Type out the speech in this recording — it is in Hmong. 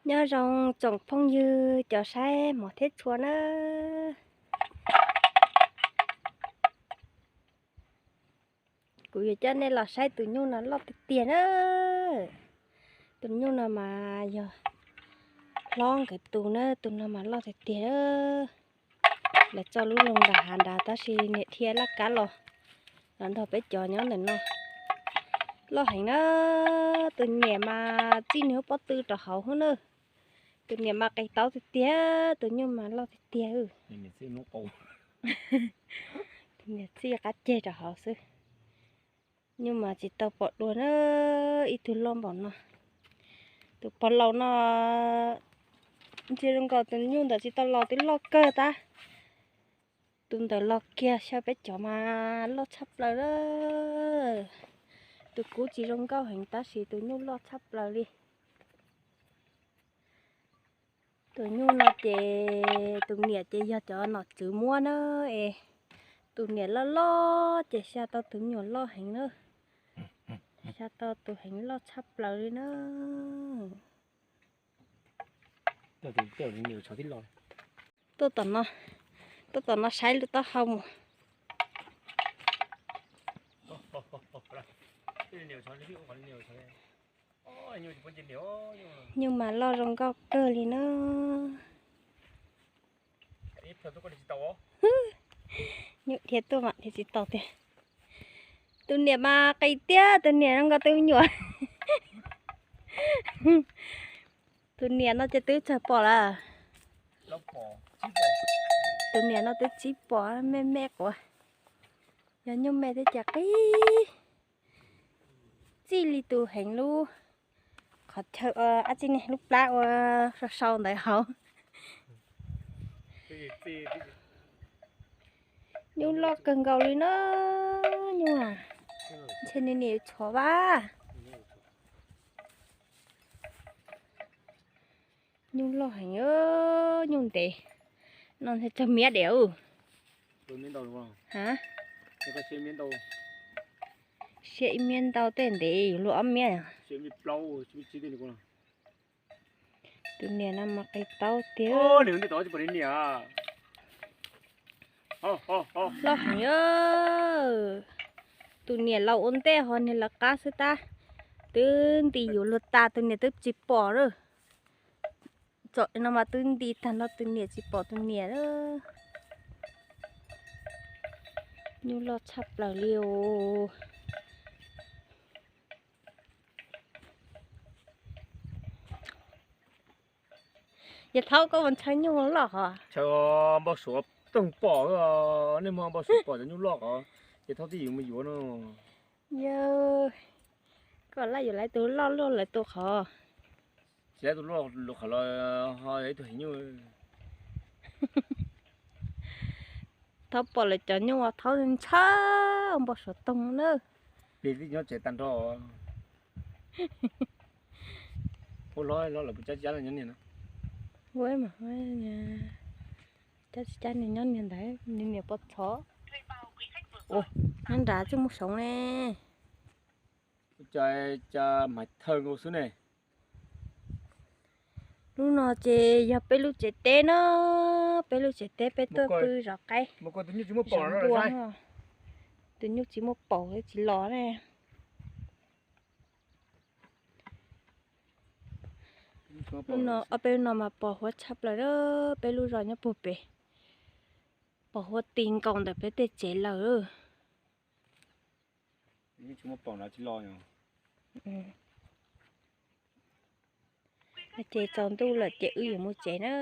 Nyob zoo tsoom phooj ywg cov saib mov thiab tshua na. Kuv yuav coj nej los saib tus nyuj no loj tiag tiag na. Tus nyuj no mas yog hlob nkawd tus na, tus no mas loj tiag tiag na. Lawv txo lub loog nram hav nrad tab sis niam dhia laj kab los, los nrog peb cov nyob ntawm no. Loj heev na, tus niam mas txij nws lub pob tw rau hauv xwb na. Tus niam mas qis taub tiag tiag, tus nyuj mas loj tiag tiag. Tus niam txij qab ceg rau hauv xwb. Nyuj mas tsis tau pom dua na, ib tug loj npaum no. Tus pog laus no ntsia zoo nkaus tus nyuj ntawd tsis tau laus twb loj kawg tab. Tus ntawd los kiag xyaw peb cov mas loj tshaj plaws na. Tus kub tsis zoo nkauj heev tab sis tus nyuj loj tshaj plaws li. Tus nyuj no ces tus niam ces yog cov nom tswv muab na es tus niam loj loj ces xya tau tus me nyuam loj heev na. Xya tau tus heev loj tshaj plaws li na. Tuaj tom no, tuaj tom no saib lub taub hau mus. Nyuj mas loj zoo nkauj kawg li na. Nyuj dhia tuaj mam dhia tsis tau tiag. Tus niam mas qis tiag, tus niam zoo nkaus tus me nyuam. Tus niam no ces twb tsawg pom lawm. Tus niam no twb tsib pom me me quav. Yog nyuj me thiab ces qis. Txij li tus heev lub qhov chaw ua dab tsi ne, lub plab ua sau sau ntawd hauv. Nyuj loj kawg nkaus li na, nyuj a, ntshe nws niam yuav txhov vaj. Nyuj loj heev, nyuj ntev no ntshe tsawg miab diam. Siab ib miab ntau tej ntev yuav luag ob miab. Tus niam no mas qis taub tiag. Loj heev. Tus niam laus ua ntej ho niag lawv qab xwb tab. Twb nti yuav luag tas tus niam twb tsis pom lawm. Txom no mas twb nti tag no tus niam tsis pom tus niam lawm. Nyuj loj tshaj plaws li os. Yawg Thaub, koj mus ntshaw nyuj loj hov? Ntshaw npau suav toog pom, nej muaj npau suav pom cov nyuj loj hov, Yawg Thaub twb yuav mus yuav no. Yawg, koj laj yuav lawv tus loj luaj lawv tus qhov. Tsis lawv tus loj luaj qhov los ho yog ib tug heev nyuj. Thaub pom lawv cov nyuj Thaub ntshaw npau suav toog na. Plig twb nyob tsev tag nrho. Ua hlob hlob lawv puas cab tsis cab nyob niag no? Cab tsis cab niag nyob niag ntawd, niag niam pov txhov. Nyob nrad twb muaj soov ne. Cas mas thawj nkaus xwb ne. Lub no ces yog peb lub tsev teb na, peb lub tsev teb peb tuaj pw zov qaib. Tus nyuj tsis muaj paum tsis los ne. Lub no, ob peb lub no mas pos huab tshaj plaws, peb lub zos nyob puag pem, pos huab ti nkaus ntawm peb tej tsev lawm. Ces tsaus ntuj lawm ces wb yuav mus tsev na.